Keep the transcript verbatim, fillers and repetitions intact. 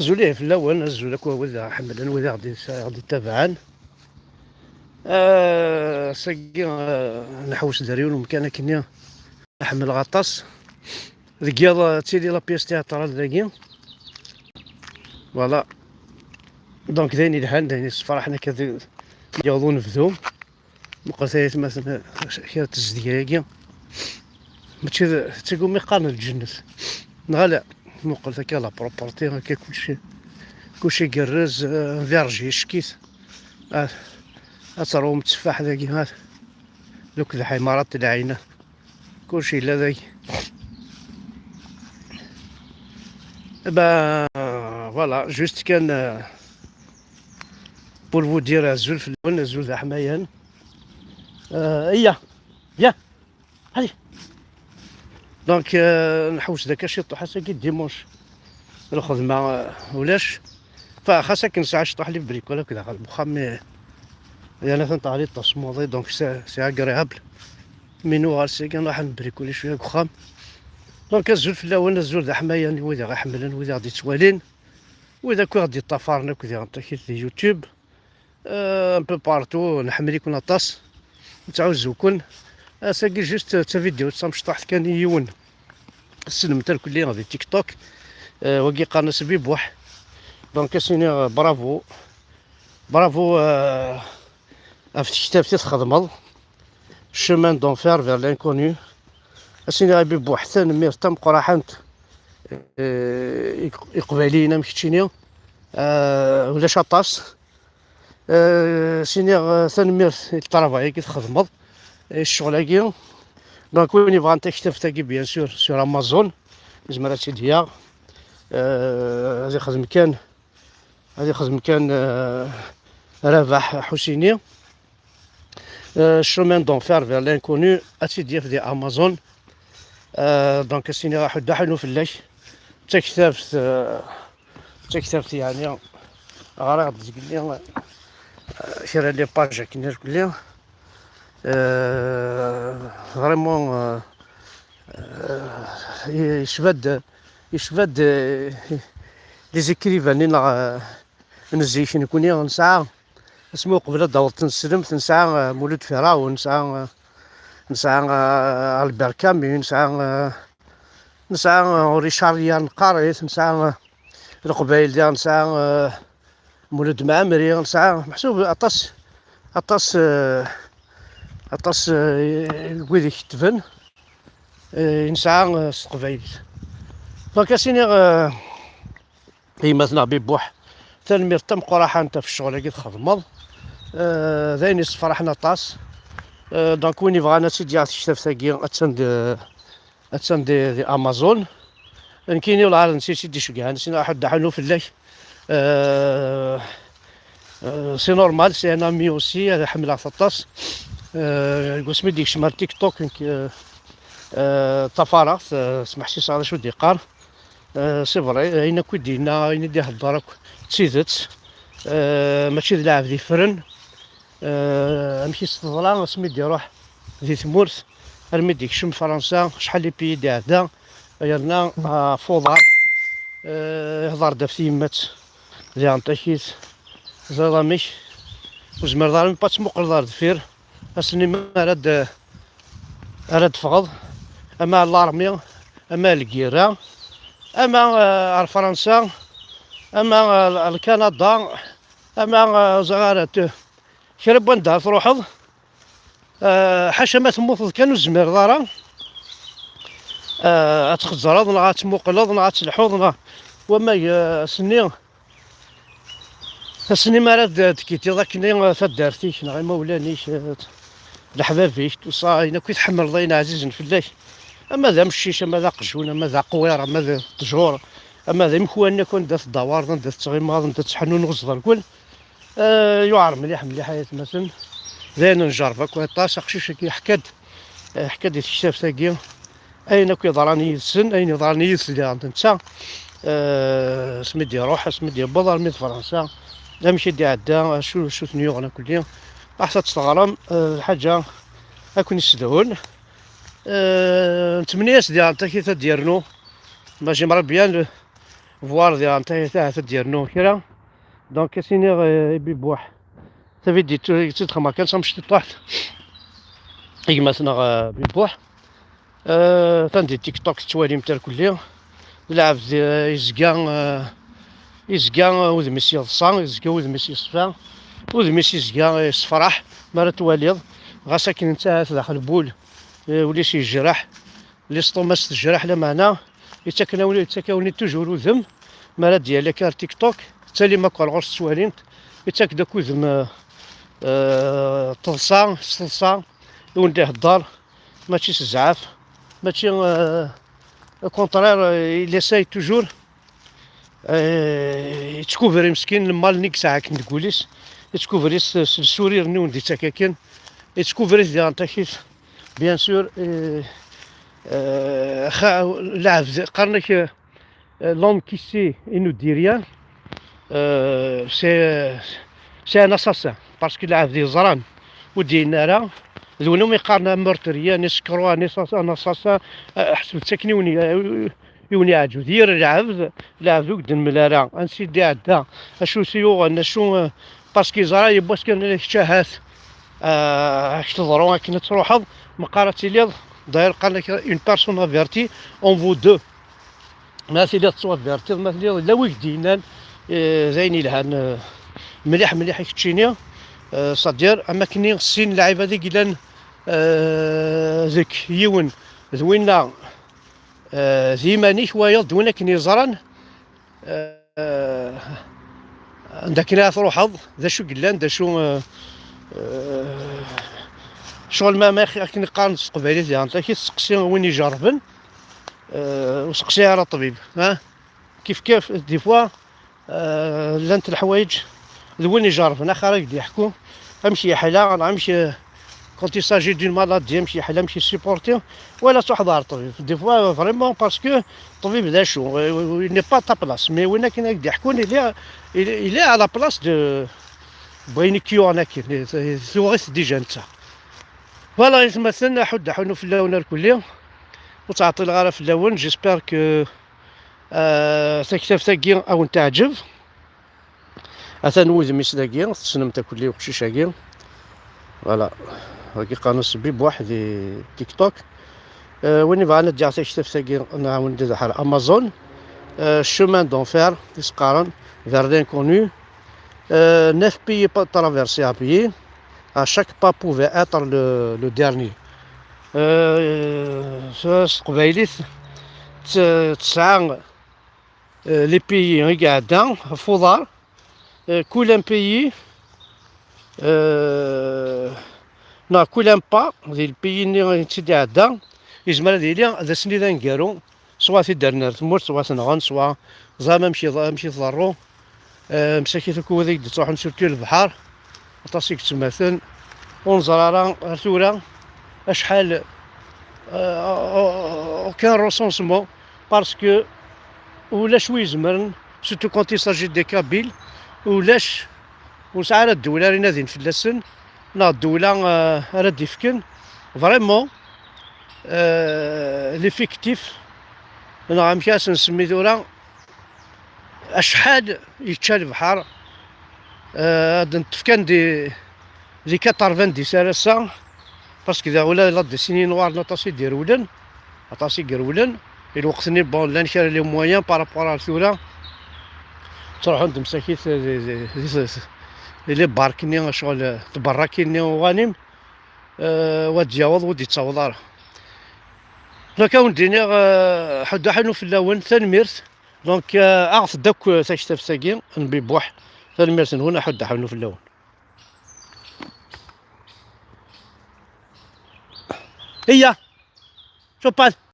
Azul ihi fell-awen, azul akk wid aɣ-ḥemmlen, wid aɣ-d-, aɣ-d-ittabaɛen. Ah, sagi, ah, nḥewwes-d ar yiwen umkan akkenni ḥemmleɣ aṭas. Deg yiḍ, ah, tili la pièce théâtrale dagi. Voilà. Donc, d ayen yelhan, d ayen yessefraḥen akka d, yaweḍ unebdu. Muqlet ay atmaten, kra n tezdeg-agi. Mačči d, d tagumi qqaren lǧennet. Neɣ ala? Muqlet akka la propreté, akka kulci, kulci igerrez, euh, vierge yeckit. Ah, ad teṛwum tteffaḥ dagi, ah, lukdeḥ imarat lɛayna. Kulci yella dagi. Eh ben, voilà, juste kan, euh, pour vous dire, azul fell-awen, azul d aḥmayan. Euh, iya, viens, allez. Donc, euh, nḥewwes-d akka ciṭuḥ, ass-agi dimanche. Lxedma, euh, ulac. Enfin, xas akken nesɛa ciṭuḥ les bricoles akk daxel n uxxam, mais yerna atan teɣli-d tasmuḍi, donc c'est, c'est agréable. Mi nuɣal seg-a, nruḥ ad nebrikuli cwiya deg uxxam. Donc, azul fell-awen, azul d aḥmayan i wid i ɣ-iḥemmlen, wid i ɣ-d-ittwalin, wid akk i ɣ-d-iṭṭafaren akk diɣen takit di YouTube. Euh, un peu partout, nḥemmel-iken aṭas, nettɛuzzu-ken. Ass-agi juste d tavidyut tamecṭuḥt kan i yiwen, tessnem-t irkelli di TikTok. Euh, wagi qqaren-as Bibuḥ. Donc, ad s-iniɣ, euh, bravo. Bravo, euh, ɣef tektabt i txedmeḍ. Chemin d'enfer vers l'inconnu. Ad s-iniɣ a Bibuḥ, tanemmirt tameqqraḥant, euh, i, Iqbayliyen am keččini. Euh, ulac aṭas. Euh, ad s-iniɣ, euh, tanemmirt i ṭṭrabay-agi txedmeḍ, i ccɣel-agi. Donc, win yebɣan taktabt-agi, bien sûr, sur Amazon, yezmer ad tt-id-yaɣ. Euh, ad ixdem kan, ad ixdem kan, euh, Rabaḥ Ḥusini. Euh, Chemin d'enfer vers l'inconnu, ad tt-id-yaf di Amazon. Euh, donc, ad s-iniɣ aḥuddu aḥunnu fell-ak. D taktabt, euh, d taktabt, yeɛni, ɣriɣ-d zgelli, euh, kra n les pages akken irkelli. Euh, vraiment, euh, euh, yecba-d, yecba-d, euh, les écrivains-nni neɣ, euh, n zik, nekkni nesɛa, asmi uqbel ad d-taweḍ tneslemt, nesɛa, euh, Mulud Firawen, nesɛa, euh, nesɛa, euh, Albert Camus, nesɛa, euh, nesɛa, euh, Richard Yanqarit, nesɛa, euh, Leqbayel diɣ, nesɛa, euh, Mulud Mɛemmri, nesɛa meḥsub aṭas, aṭas, euh, aṭas, euh, n wid ikettben, euh, i nesɛa, euh, s teqbaylit. Donc, ad s-iniɣ, euh, i yemma-tneɣ Bibuḥ, tanemmirt tameqqraḥant ɣef ccɣel-agi txedmeḍ. Euh, d ayen yessefraḥen aṭas. Euh, donc, win yebɣan ad tt-id-yaɣ tektabt-agi, attan di, attan di, di Amazon. Nekkini ur ɛad nsi tt-id-iceggɛen, sin aḥuddu aḥunnu fell-ak. Euh, euh, c'est normal, c'est un ami aussi, ad ḥemmleɣ-t aṭas. Euh, deg wasmi d-yekcem ar TikTok, nekk, euh, euh, ṭṭafareɣ-t, euh, smeḥsiseɣ d acu d-yeqqar. Euh, c'est vrai, ayen akk i d-yenna, ayen i d-ihedder akk d tidet. Euh, mačči d lɛebd yeffren. Euh, amek i s-teḍra asmi d-iruḥ di tmurt, armi d-ikcem Fransa, acḥal n pays d-iɛedda, yerna, ah, ɣef uḍar, euh, ihḍer-d ɣef tyemmat di Ɛenṭakit. Ẓriḍ amek? Ur zmireḍ ara ad tmuqleḍ ar deffir. Ass-nni mi ara d-, ara d-teffɣeḍ, ama ɣer l'armée, ama ɣer lgirra, ama, eh, ɣer Fransa, ama, eh, ɣer Kanada, ama, eh, ẓriɣ ara t-, kra n wanda ara truḥeḍ, eh, ḥaca ma temmuteḍ kan ur tezmireḍ ara, eh, ad txezzreḍ neɣ ad tmuqleḍ neɣ ad telḥuḍ neɣ wama, eh, ass-nni Ass-nni mi ara d-, d-tkitiḍ akken i taddart-ik neɣ imawlan-ik, eh, leḥbab-ik, tusa ayen akk i tḥemmleḍ, ayen ɛzizen fell-ak, ama d amcic, ama d aqjun, ama d aqwir, ama d ṭṭjur, ama d imekwan akk anda teddawareḍ, anda tettɣimaḍ, anda tettḥennunuẓeḍ rkul. Eh, yuɛer mliḥ, mliḥ ay atmaten. D ayen njerreb akk aṭas. Aqcic-agi yeḥka-d, eh, yeḥka-d di tektabt-agi ayen akk yeḍran yid-sen, ayen yeḍran yid-s diɣen netta, eh, asmi d-iruḥ, asmi d-yewweḍ armi d Fransa, amek i d-iɛedda, acu, acu ten-yuɣen akkelli. Aḥet ad tt-teɣrem, eh, lḥaǧa ad ken-issedhun. Eh, nettmenni-as diɣen takit ad d-yernu. Maji mṛebbi, Voir diɣen ta-, ahat ad d-yernu kra. Donc, ad s-iniɣ, euh, i Bibuḥ. Tavidyut-agi d tidxemt kan, s amecṭuḥ. I gma-tneɣ, euh, Bibuḥ. Euh, atan di TikTok tettwalimt irkelli. Lɛebd, euh, yezga, euh, yezga, euh, udem-is yeḍsa, yezga udem-is yeṣfa. Udem-is yezga, euh, yessefraḥ mi ara twaliḍ. Ɣas akken netta ahat daxel n wul, euh, ul-is yejreḥ. L'estomac tejreḥ, lameɛna yettak-awen, yettak-awen-id toujours udem. Mi ara d-yali akka ar TikTok, tettalim akk ar ɣur-s tettwalimt, yettak-d akk udem, euh, euh, teḍsa s teḍsa, i wen-d-ihedder, mačči s zzɛaf, mačči, euh, au contraire, euh, il essaye toujours. Eh, yettkuber imeskin, lmal-nni yesɛa akken deg wul-is, yettkuber-it s, s lesurir-nni wen-d-yettak akken, yettkuber-it diɣen takit, bien sûr, eh, eh, xa-, lɛebd, qqaren-ak, eh, l'homme qui sait et ne dit rien, eh, c'est, c'est un assassin, parce que lɛebd yeẓran, ur d-yenni ara, d win umi qqaren un meurtrier, un escroc, un assassin, un assassin, eh, ḥesbet akken i wen-, i wen-iɛǧeb. D yir lɛebd, lɛebd ur k-d-nemmel ara. Ansi d-iɛedda, acu s-yuɣen, acu, eh, parce que yeẓra yiwwas kan kečč ahat, eh, ad k-teḍru akken ad truḥeḍ, meqqar ad tiliḍ, d'ailleurs qqaren-ak une personne avertie en vaut deux. Ma tiliḍ tettwavertiḍ, ma tiliḍ yella wi k-d-yennan, eh, d ayen yelhan, eh, mliḥ, mliḥ i keččini, eh, c'est-à-dire, am akken sin lɛibad i yellan, eh, deg yiwen d winna, eh, d iman-ik, wayeḍ d win akken yeẓran, eh, anda akken ara truḥeḍ, d acu yellan, d acu, eh, eh, ccɣel ma, ma akken qqaren s teqbaylit diɣen, ad k-testeqsi win ijerrben, eh, ur seqsi ara ṭṭbib, ha? Kif kif, des fois, eh, llant leḥwayeǧ d win ijerrben, axir ad k-d-yeḥku amek yeḥla, neɣ amek, eh, quand il s'agit d'une maladie, amek yeḥla, amek yessupporti, wala ad truḥeḍ ɣer ṭṭbib. Des fois, vraiment, parce que ṭṭbib d acu, eh, il n'est pas à ta place, mais win akken ad k-d-yeḥkun, il est, il est, il est à la place de, n wayen i k-yuɣen akken, tuɣ-it déjà netta. Voilà, aytmaten, aḥuddu aḥunnu fell-awen irkelli, ur ttɛeṭṭileɣ ara fell-awen, j'espère que Ah, taktabt-agi a wen-teɛǧeb. Atan wudem-is dagi, tessnem-t akk-, uqcic-agi. Voilà. Wagi qqaren-as Bibuḥ di TikTok. Euh, win ibɣan ad d-yaɣ taktabt-agi, nɛawen-d ad ḥer Amazon. Euh, Chemin d'enfer, i s-qqaren, vers l'inconnu. Euh, neuf pays pa-, traversés à pied. À chaque pas pouvait être le, le dernier. Euh, s, s teqbaylit, t-, tesɛa, euh, les pays i iɛedda ɣef uḍar, euh, kul un pays, euh, neɣ kul un pas di le pays-nni i tt-id-iɛedda, yezmer ad yili d asnid aneggaru, swa ad t-id-rren ar tmurt, swa ad t-nɣen, swa ẓran amek iḍ-, amek i tḍerru. Eh, msakit akk wid i d-ittruḥun, surtout lebḥer, aṭas i yettmaten. Ur neẓri ara ar tura acḥal, eh, aucun recensement, parce que ulac wi izemren, surtout quand il s'agit des Kabyles, ulac, ur nesɛi ara ddewla ara inadin fell-asen, neɣ ddewla, eh, ara d-ifken, vraiment, eh, l'effectif, neɣ amek ara s-nsemmi tura, acḥal yečča lebḥer, eh, ad n-tefkan di, di quatre-vingt-dix ar ass-a, parce que da ula la décennie noire aṭas i d-irewlen, aṭas i irewlen, i lweqt-nni, bon, llan kra les moyens par rapport ar tura, ttruḥun-d msakit di, di, di, di les barques-nni, ccɣel tberrakin-nni uɣanim, eh, wa d-yaweḍ, wa d-yettaweḍ ara. Donc, ad wen-d-iniɣ, eh, ḥuddu aḥunnu fell-awen, tanemmirt. Donc, eh, aɣet-d akk taktabt-agi n Bibuḥ. Tanemmirt-nwen, aḥuddu aḥunnu fell-awen. Iya, Chopin.